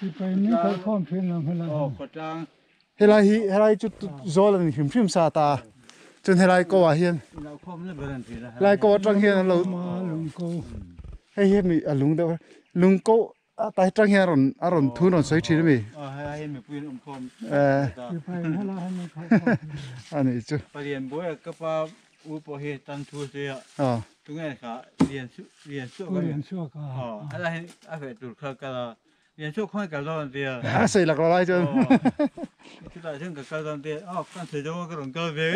Sipai min kal khawm thin lo helai Aw khawtlang. Helai hi helai chu zawl an hrim hrim sa ta chuan helai ko ah hian helai ko atang hian an lo hei hi mi a lung deuh lung ko a tai tang hian a rawn a rawn thu rawn sawi thin ami a nih chu Palian buai a ka pa u pawh hi tan thu se a tunge kha lian su lian suak a lian suak a helai hi a feh tur kha kal a Lian chu khawi kal dawn tia. A sei lak lo lai chuan. Chutah chuan ka kal dawn tia. Aw kan sei dawn ka rawn kal ve.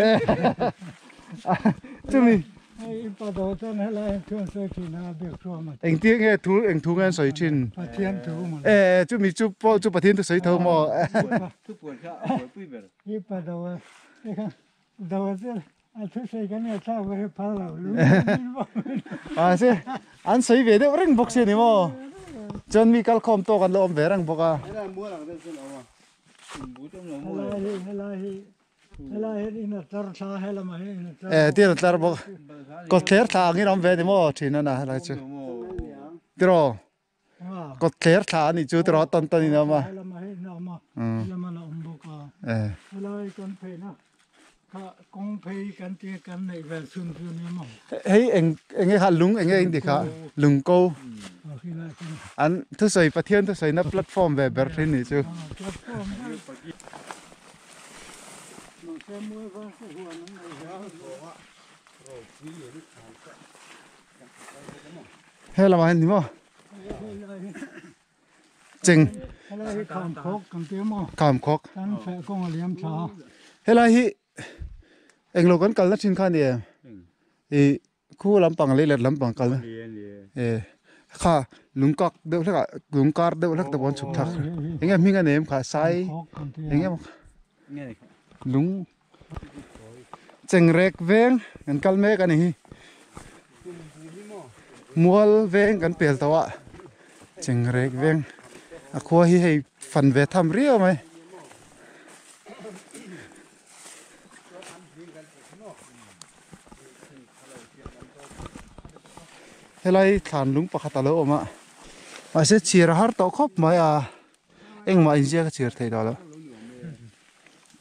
Chumi. Hei i pa do chuan helai hian thu an sawi thin a biak thuam a. Engtir nge thu eng thu nge an sawi thin? Pathian thu maw. E chumi chu pawh chu Pathian thu sawi tho maw? Thu puan kha a buaipui ber. I pa do a do a chu a thu sawi kan ngaihthlak ve hi phal lo lu Mahse an sawi ve deuh reng bawk si a ni maw? Chuan mi kal khawm tawk an lo awm ve reng bawk a. E tir a tlar bawk kawtthler thla angin a awm ve a ni maw thin a na helai chu tiraw kawtthler thla a nih chu tiraw tawn tawn in a awm a. E. Hei eng eng nge kha lung eng nge in ti kha lung ko an thusawi Pathian thusawi na platform ve ber thin nih chu. He lamah hian ni maw? Cheng. Helai hi Khamkhawk kan ti maw? Khamkhawk. Kan feh kawng a liam tha. Helai hi englo kan kalna thin kha a ni em? I khu lampang lei let lampang kalna. E kha lungkak deuh hlek ah lungkar deuh hlek te pawh an chhuk thlak. Enge hming a nei em kha sai enge lung Chengrek veng kan kal mek a ni hi mual veng kan pel tawh a Chengrek veng a khua hi hei fan ve tham riau mai. Helai thlan lung pakhat a lo awm a mahse chhir a har tawh khawp mai a engmah inziak a chhir theih tawh loh.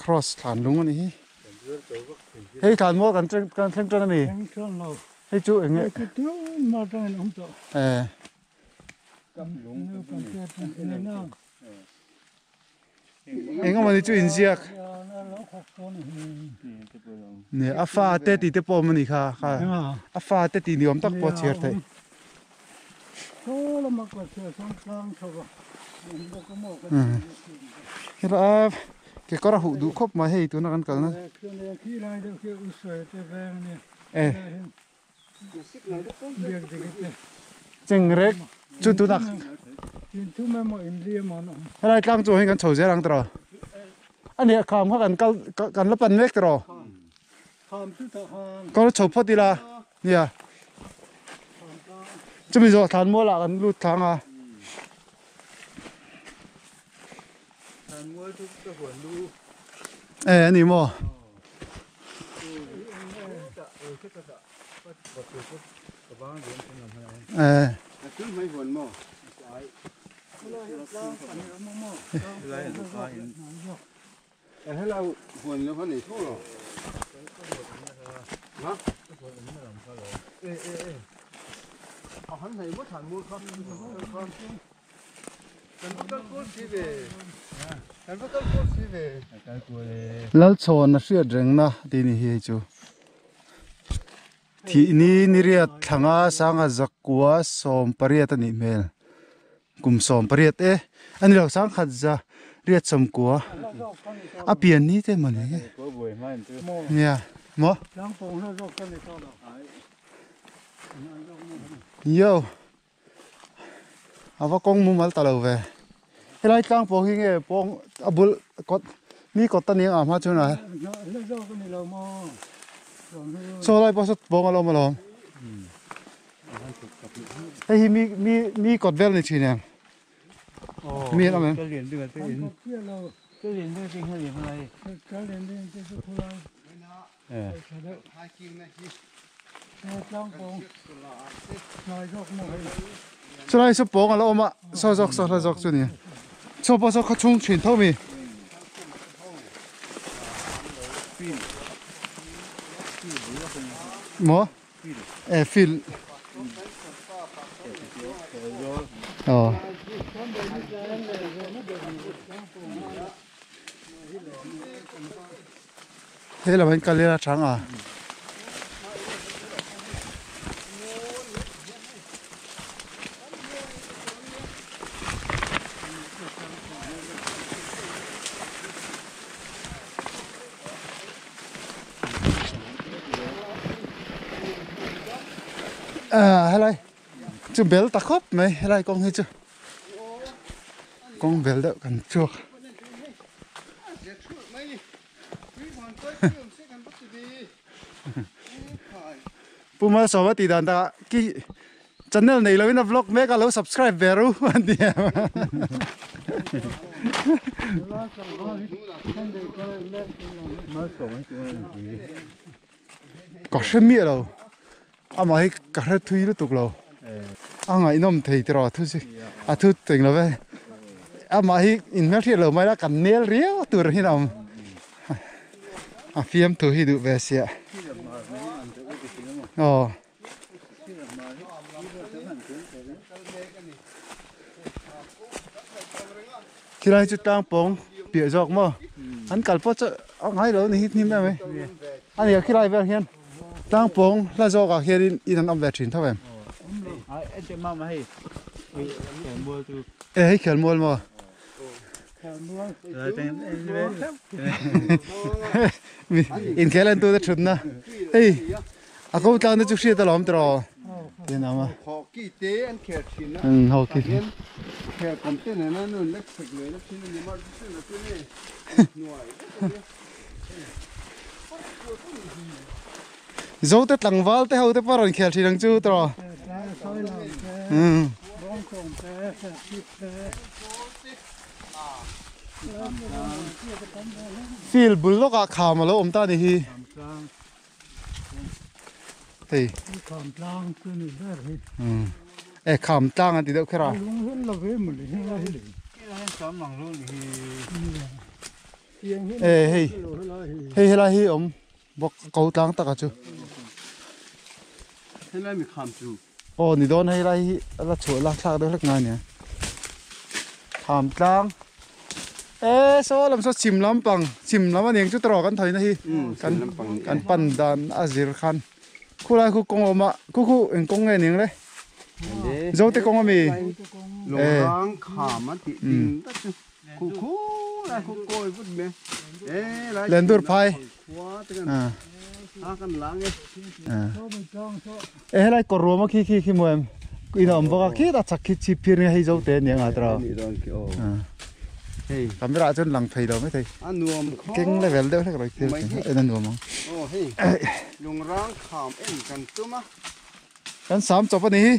Cross thlan lung a ni hi. Hei thlan maw kan thleng kan thleng tan a mi? Thleng tan lo. Hei chu eng nge? Hei chu tun ma tangin awm tawh. Eh. Eng amawni chu inziak. Ne a fa te ti te pawh awm a ni kha kha a fa te ti ni awm tak pawh a chhiar theih. Helai kekawr a huh duh khawp mai hei tuna kan kalna e chengrek chu tuna helai tlang chu hei kan chho zel ang tiraw a nia kham kha kan kal kan la pan mek tiraw kawr chho phawt ila nia chumi zawh thlan mual ah kan lut thlang a. E a ni maw? E. Lalchhawn a hriat rengna tih ni hi hei chu thih ni ni riat thlanga sangha zakua 18 a nih hmel kum 18 e a ni lo sangkhat za riat sawmkua a pian ni te mawni nia maw yo. A va kawng mumal ta lo ve. Helai tlang pawh hi nge pawng a bul kawt mi kawt a ni ang a hma chuan a. Saw lai pawh saw pawng a lo awm alawm. Hei hi mi mi mi kawt vel a ni thin em? Mi an awm em? Chulai saw pawng a la awm a, saw zawk saw hla zawk chu a ni. Chaw pawh saw khaw chhung thin tho mi. Maw? E field. Aw. He lam hian kal ila chang a. À helai chu bel ta khawp mai helai kawng hi chu kawng bel deuh kan chhuak. Pu Malsawma tih dan takah ki channel nei loin a vlog mek a lo subscribe ve ru an ti em. Ka hre miah lo amah hi ka hre thui lutuk lo a ngaihnawm thei tiraw thu chu a thu teng lo ve amah hi in hmelhriat lo mai la kan nel riau tur hi a awm a fiamthu hi duh ve sia aw. Khilai chu tlang pawng piah zawk maw an kal pawh chu a ngai lo ni hi hnim em mai a ni a khilai vel hian tlang pawng hla zawk ah hian in in an awm ve thin tho em e hei khelmual maw inkhel en tu te thutna hei A ko tlang te chu hriat alawm tiraw tin a awm a. Hockey te an khel thin a. Umm hockey. Hian khel kawm te nena nun lek sek lui na thin a ni mar chu chu na chu ni hnuai vek a nia. Zo te tlangval te ho te pawh rawn khel thin ang chu tiraw. Umm. Field bul lawkah kham a lo awm ta a ni hi. Hei. Kham tlang chu ni ber hi. Um. E kham tlang an ti deuh kher a. Lung hian lo ve mawle hi lai hi le. E hei. Hei helai hi awm bawk ko tlang taka chu. Helai mi kham chu. Aw ni dawn hei lai hi a la chhuah la thlak deuh hlek ngai nia. Kham tlang. E saw lam saw chhim lampang chhim lam a niang chu tawrh kan thawina hi kan kan pan dan a zir khan khulai khu kawng a awm a khu khu eng kawng nge niang le zote kawng ami Lungrang kham a tih ding tak chu khu khu lai khu kawi vut mai e lai Lendur phai a kan lang e E helai kawr ruam a khi khi khi maw em in a awm bawk a khitah chak khi chhip phir nge hei zo te ania nga tawrh a camera ah chuan lang thei lo maithei keng level deuh hlek rawih thil en a nuam ang kan sam chawp a ni hi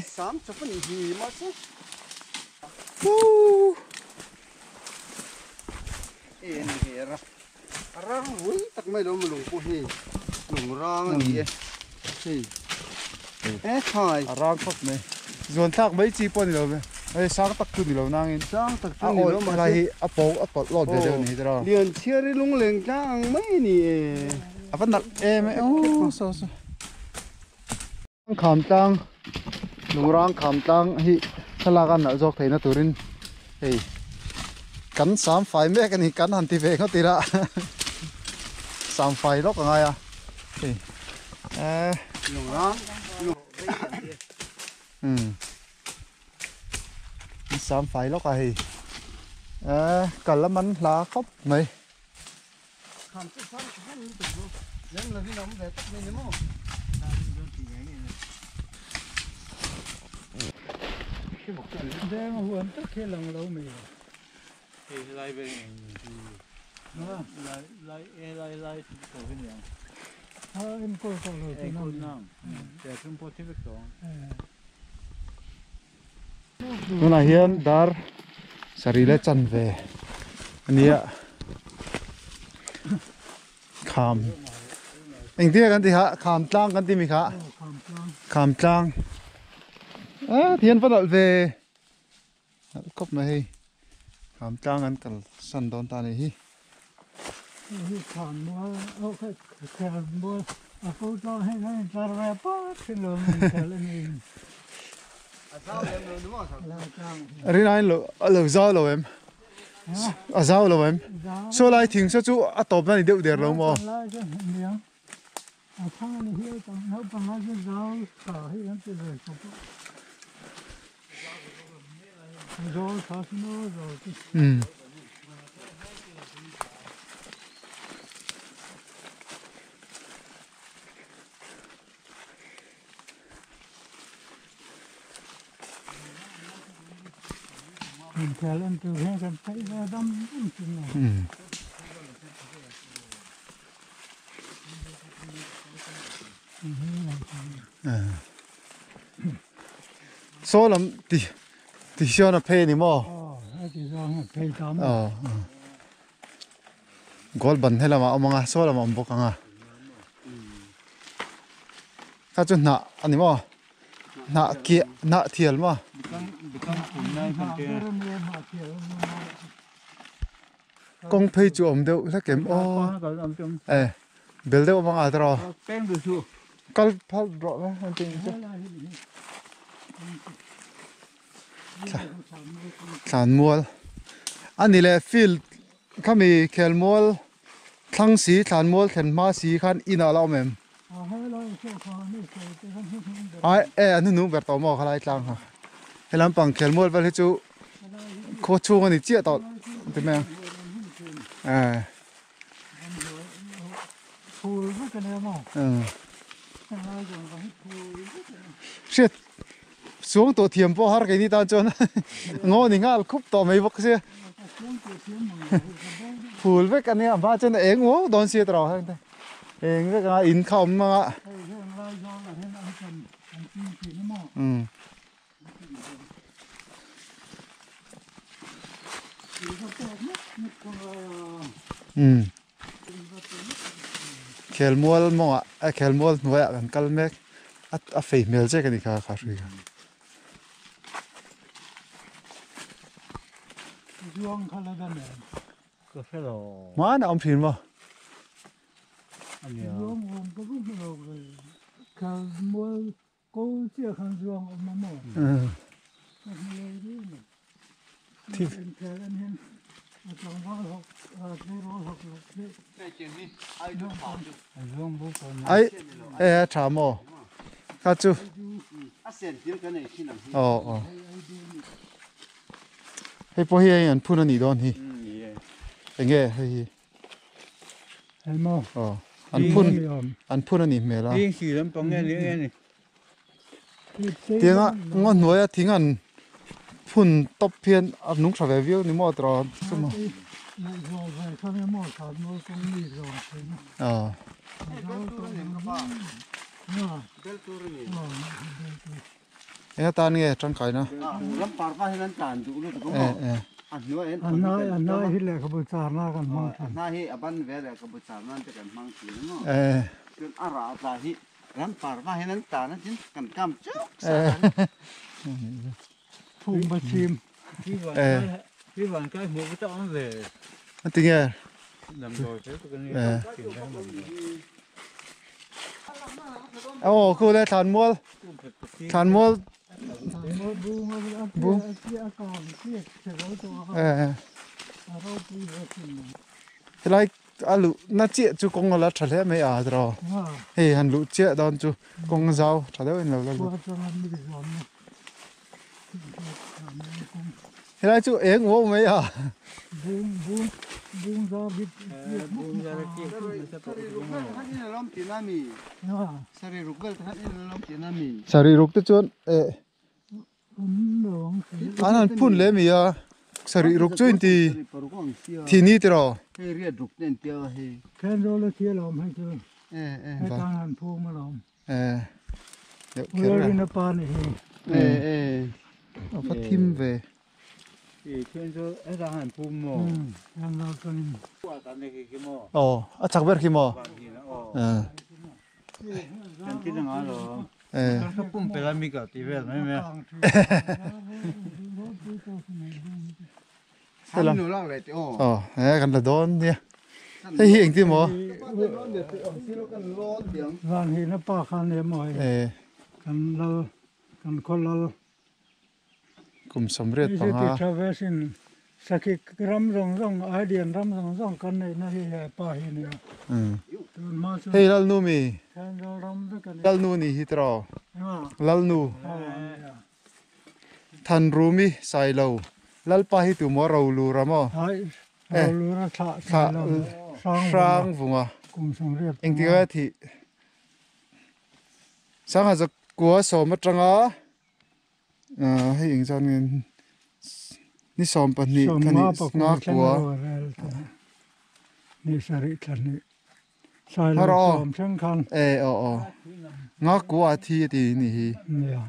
A rang vui tak mai lo lung pawh hi lung rang a ni e hei he thlai a rang khawp mai zuan thlak mai chi pawh a ni lo ve hei sang tak chu ni lo nangin sang tak chu ni lo mahse helai hi a paw a pawlh lawt ve deuh a ni hi tiraw lian chhiar hi lung leng tlang ang mai a ni e a va nalh em e aw saw saw Kham tlang lungrang kham tlang hi thlalak a nalh zawk theihna turin hei kan sam fai mek a ni kan han ti ve ngawt ila sam fai lawk a ngai a hei eh umm sam fai lawk a hei eh kal a man hla khawp mai. Tunah hian dar sarih leh chanve a ni a kham engtin nge kan tih kha kham tlang kan tih mi kha kham tlang ah tihian va nalh ve nalh khawp mai hei. Kham tlang an kal san dawn ta a nih hi. Hei thlan mual oh khel mual a ko tlang hei khan in tlar ve pat thin lo in khel a ni. Rin aiin lo a lo zau lo em? A zau lo em? Saw lai thing saw chu a tawp na ni deuh der lo maw? A thang a ni hial tang naupang a chu zau tha hi an ti ve khawp a. Zawl tha chu maw zawl chu. Umm. Inkhel en tur hian kan theih ve dam dam thin a. Saw lam ti ti hian a phei a ni maw? Aw heti zawng hian a phei tam. Aw goal ban he lamah a awm ang a saw lamah a awm bawk ang a. Kha chu hnah a ni maw? Hnah kiah hnah thial maw? Kawng phei chu a awm deuh hlek em aw e bel deuh a bang a tawh kal phal rawh la an tih chu thlan mual a ni leh field khami khel mual thlang si thlan mual thlen hma si khan inah a la awm em ai e an hnung ber tawh maw khalai tlang kha helam pang khel mual vel hi chu khaw chhung a ni chiah tawh ti mai ang hriat suang tawh thiam pawh har keini tan chuan ngaw ni nghal khup tawh mai bawk sia phul vek a nia a hma chuan a eng uau dawn sia tawh heng te eng vek anga in kha awm anga umm. Umm khelmual mawngah a khelmual hnuaiah kan kal mek a a fei hmel che ka ni kha kha hrui kha. Hmanah a awm thin maw? Ko chiah khan zuang awm a maw? Ka hmu lo riau mai. Inkhel en hian a tlangval hawk tleirawl hawk loh theih. Ai e a tha maw? Kha chu. Aw aw. Hei pawh hi hei an phun a nih dawn hi. Enge hei hi. Hei maw? Aw, an phun an phun a nih hmel a. Hing si lampang nge ni nge ni. Tianga ngaw hnuaia thing an phun tawp hian a nung tha ve viau ni maw tiraw chu maw. Aw. Eng atan nge tangkaina? Tinge? Aw khu le thlanmual thlanmual bu helai a luh na chiah chu kawng a la tha hle mai a tiraw hei han luh chiah dawn chu kawng zau tha deuh in lo la lut Helai chu eng uau mai a. Sarih ruk te chuan eh an han phun leh mi a sarih ruk chu inti thi ni tiraw. Eh deuh kher a. Rin pa ni hi. Eh eh. A va thim ve. I thian chu heta han phum maw? An lo chuan in. Aw a chak ber khi maw? Eh. Kan ti na lo. Eh. Kan pum pela mi ka ti vel mai mai. Helam aw he kan la dawn nia hei hi engtin maw Van hi na pa khan em aw hei kan lal kan khaw lal kum sawmriat panga Sakhi ram zawng zawng Aidian ram zawng zawng kan neihna hi he pa hi a ni a tun hma chuan Hei Lalnu mi Thenzawl ram vek a ni. Lalnu ni hi tiraw Lalnu Thanrumi Sailo Lalpa hi tu maw Rolura maw? Rolura thlah Sailo Hrangvunga engtik a thih Sangha zakua sawm atanga hei eng zan nge ni 12 thla ni nga kua ni sarih thla hnih Sailo sawm thleng khan e aw aw nga kua thi a ti ni hi nia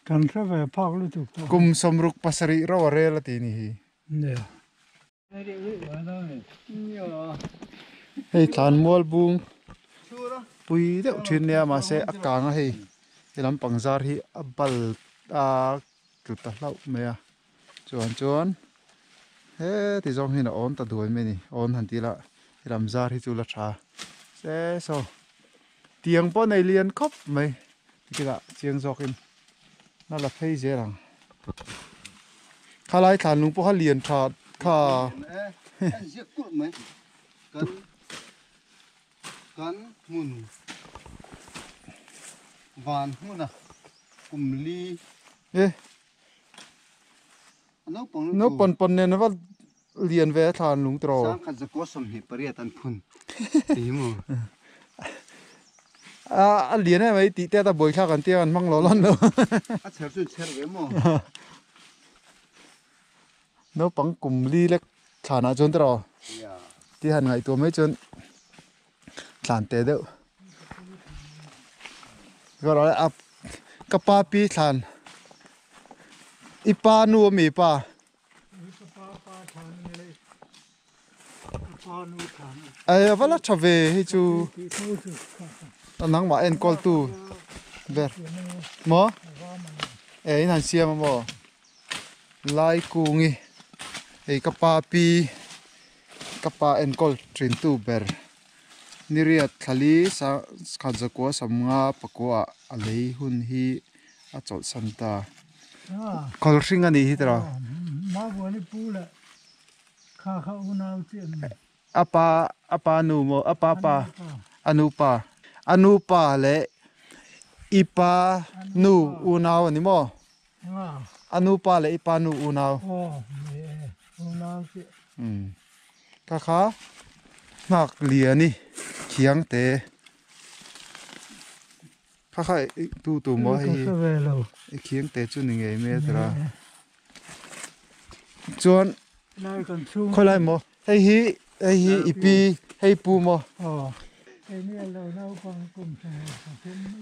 kan hre ve phak lutuk tawh kum 67 ro a rel a ti ni hi nia Hei thlan mual bung pui deuh thin nia mahse a kang a hei he lampang zar hi a bal a tlu ta hlauh mai a chuan chuan heti zawng hian a awn ta duai mai a ni awn han tih lah he lam zar hi chu la tha se saw tiang pawh nei lian khawp mai tikah chiang zawkin na la phei zel ang khalai thlan lung pawh kha lian tha kha Kan hmun van hmuna kum li e naupang pawn nen ava lian ve a thlan lung tiraw sangkhat zakua 28 an phun ti hi maw a a lian em mai tih te ata buaithlak an tia an hmang lo lan lo a chher chu chher ve maw Naupang kum li lek thlanah chuan tiraw tih han ngaihtuah mai chuan thlan teh deuh ka pa pi thlan i pa nu a mi pa Ei a va la tha ve hei chu nangmah enkawl tu ber maw eh in han siam a maw lai kungi hei ka pa pi ka pa enkawl thin tu ber niriat thlali khat zakua sawmnga pakua a lei hun hi a chawlhsan ta khawl hring a nih hi tiraw. A pa a pa nu maw a pa pa a nu pa a nu pa leh i pa nu unau a ni maw a nu pa leh i pa nu unau ka kha nghak lian i khiang te Kha kha i tu tu maw hei hi i khiang te chu ni ngei mai a tira chuan khawi lai maw hei hi hei hi i pi hei pu maw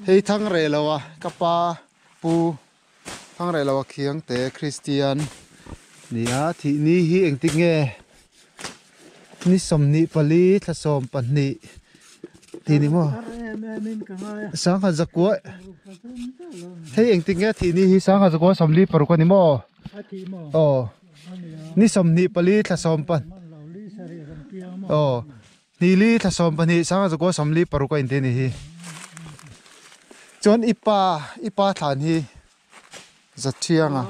hei thang reh lo a ka pa pu thang reh lo a khiang te Christian nia thih ni hi engtik nge Ni 24 thla 12 tih ni maw? Sangha zakua hei engtik nge thih ni hi sangha zakua 46 a ni maw? Aw ni 24 thla 10 aw ni li thla 12 sangha zakua 46 a inti a ni hi chuan i pa i pa thlan hi Zathiang a.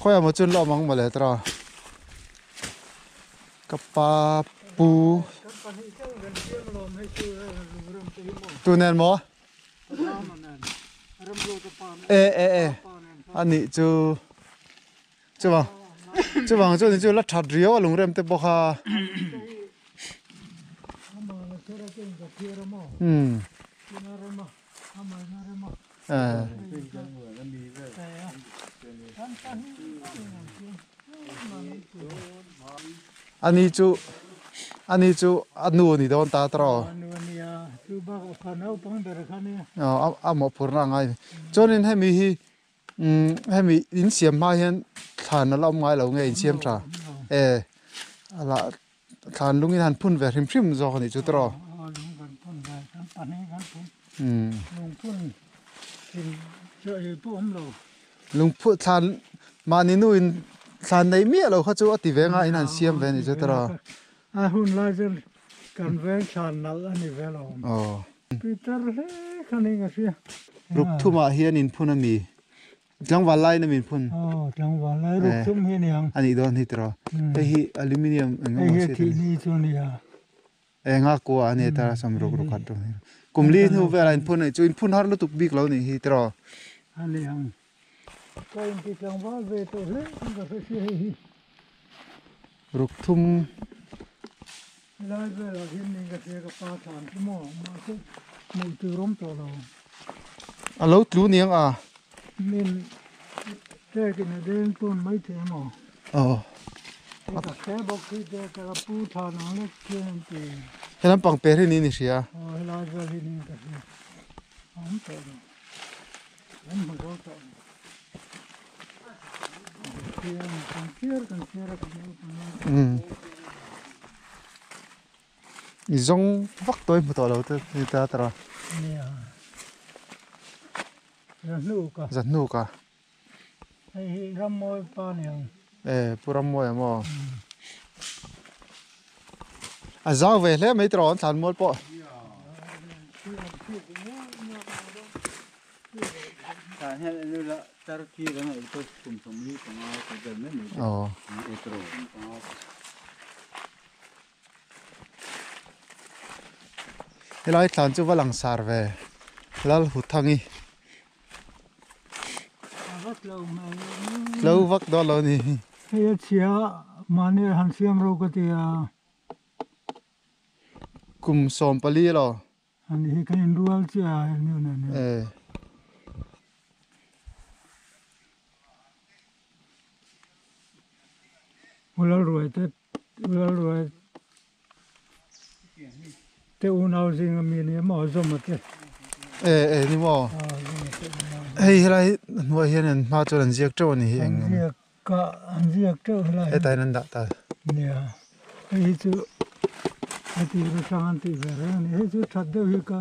Khawiah maw chuan lawm ang mawle tawh ka pa pu tu nen maw e e e a nih chu. Chuvang chuvang chuan chu la that riau a lungrem te bawk a. Umm. Ani chu ani chu a nu a ni dawn ta tawh. Aw a mawhphurhna a ngai. Chuanin hemi hi Umm hemi in siam hma hian thlan a la awm ngai lo nge in siam tha e a lah thlan lungin han phun ve hrim hrim zawk a nih chu tawh. Lungphun thil chiah hi pawh awm lo. Lungphun thlan mahni nu in thlan nei miah lo kha chu a ti ve nga in han siam ve ni chu tawrh a. A hun lai chuan kan veng thlan nalh a ni ve lo. Aw. Peter hle kha ni ka hria. Ruk thumah hian in phun a mi. Tlangval laiin a min phun. Aw tlangval lai ruk thum hi a ni ang. A nih dawn hi tawrh a. Hei hi aluminium eng emaw Hei hi a thih ni chu a ni a. Enga kua a ni ta sam ruk ruk khat rawh. Kum li hnu velah in phun a nih chu in phun har lutuk bik lo nih hi tiraw. A ni ang. Ka inti tlangval ve tawh hle ang ka hre sia hei hi. Ruk thum. Helai velah hian ning ka hria ka pa thlan chu maw mahse hmuh tur awm tawh lo. A lo tlu niang a. Min tek in a deng tawn mai thei emaw? Aw. Hei ka hre bawk hi te ka la pu tha nang lek khian an ti. He lampang per hi niin i hria. Aw helai vel hi niin ka hria. A awm tawh lo. An hmu zo tawh lo. Khian kan chhiar kan chhiar a kan naupang lai. Umm. I zawng vak tawh i hmu tawh lo te ni ta tara. Nia. Zahnuk a. Zahnuk a. Hei hi Rammawi pa ni ang. E Pu Rammawi a maw? A zau ve hle mai tiraw an thlan mual pawh. Aw. Helai thlan chu va langsar ve Lal Huthangi. Tlo vak dawn lo a ni. Hei a chhia mahni han siam ro ka ti a. Kum 14 elaw. Ani hi ka inrual chiah a henu nen hian. Eh. Ulalruai te Ulalruai te unau zinga mi nia maw Zawma te. Eh eh ni maw. Hei helai hnuai hian an hma chuan an ziak teuh a ni hi eng. An ziak ka an ziak teuh helai. Hetah hian an dah ta. Nia hei hi chu heti atang an tih ve reng a ni hei chu that deuh hi ka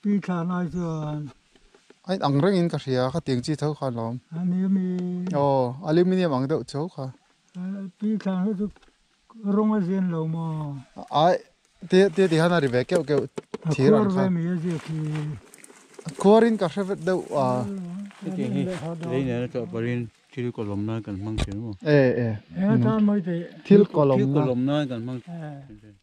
pi thlan ai chuan. A in ang rengin ka hria khatiang chi tho kha an lo awm. A ni ami. Aw aluminium ang deuh tho kha. Pi thlan hi chu rawng a zian lo maw? Ai ti ti ti khan a ri ve keuh keuh thir ang khan. A khuar ve mi a ziak hi. A khuarin ka hre vet deuh a. Hetiang hi lei nena chawhpawlhin thil kawlawm nan kan hmang thin maw? E e. Eng atan mai teh? Thil kawlawm nan. Thil kawlawm nan kan hmang thin.